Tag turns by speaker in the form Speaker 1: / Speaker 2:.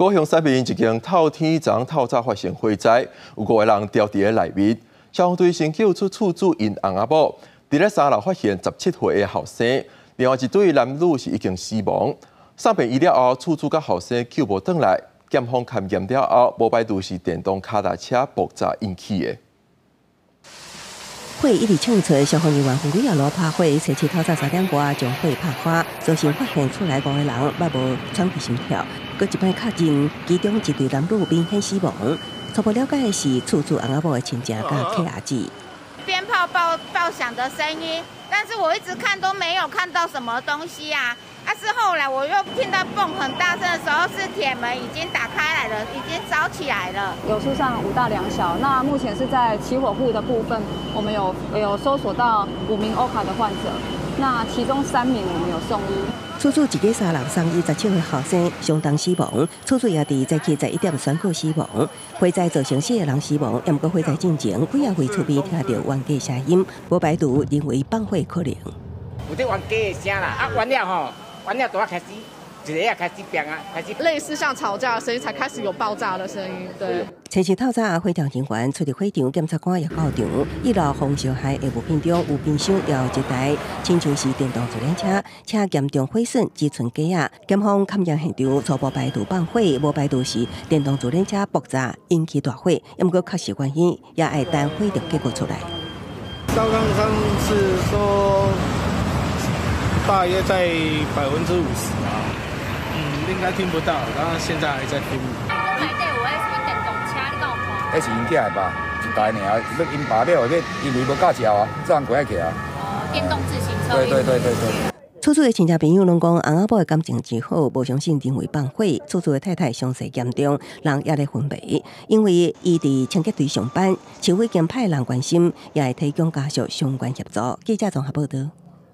Speaker 1: 高雄三民一間透天昨透早發生火災，有五個人牢佇咧內面。消防隊先救出厝主𪜶翁仔某，佇咧三樓發現17歲的後生，另外一對男女是已經死亡。送病醫了後，厝主佮後生救無轉來，檢方勘驗了後，無排除是電動跤踏車爆炸引起的。
Speaker 2: 火一直衝出，消防人員分幾仔路拍火，星期透早3點外將火拍開，所幸發現厝內五個人捌無喘氣心跳，閣一擺確認其中一對男女明顯死亡。初步了解的是厝主翁仔某的親戚佮契阿姊。
Speaker 3: 鞭炮爆爆響的聲音，但是我一直看都沒有看到什麼東西啊。啊，是後來我又聽到嘣很大聲的時候，是鐵門已經打開來了，已經燒起來了。
Speaker 4: 有疏散五大兩小，那目前是在起火戶的部分，我們有搜索到五名歐卡的患者，那其中三名我們有送醫。
Speaker 2: 厝主一家三人送醫，17歲後生相當死亡，厝主也佇早起11點宣告死亡。火災造成四個人死亡，毋過火災進前幾仔位厝邊聽著冤家聲音，無排除人為放火可能。
Speaker 5: 有這冤家的聲啦，啊，完了吼，完了就開始，一個也開始變啊，開始。
Speaker 6: 類似像吵架的聲音，才開始有爆炸的聲音。對。
Speaker 2: 前日透早，火調人員出入火場，檢察官也到場。一樓風燒害的物品中有冰箱，也有一台親像是電動自行車，車嚴重毀損，只賰機仔。檢方勘驗現場，初步排除放火，無排除是電動自行車爆炸引起大火。毋過確實原因也愛等火調結果出來。
Speaker 7: 燒傷傷是說大約在50%啊，應該聽不到，然後現在還在聽。
Speaker 8: 彼是𪜶囝的吧？一台爾，欲𪜶爸了，欲因為無駕照啊，這樣過去啊。
Speaker 9: 電動自行車。
Speaker 8: 對對對對對。
Speaker 2: 厝主的親戚朋友攏講，翁仔某的感情真好，無相信人為放火。厝主的太太傷勢嚴重，人猶咧昏迷，因為伊佇清潔隊上班，市府已經派人關心，也會提供家屬相關協助。記者綜合報導。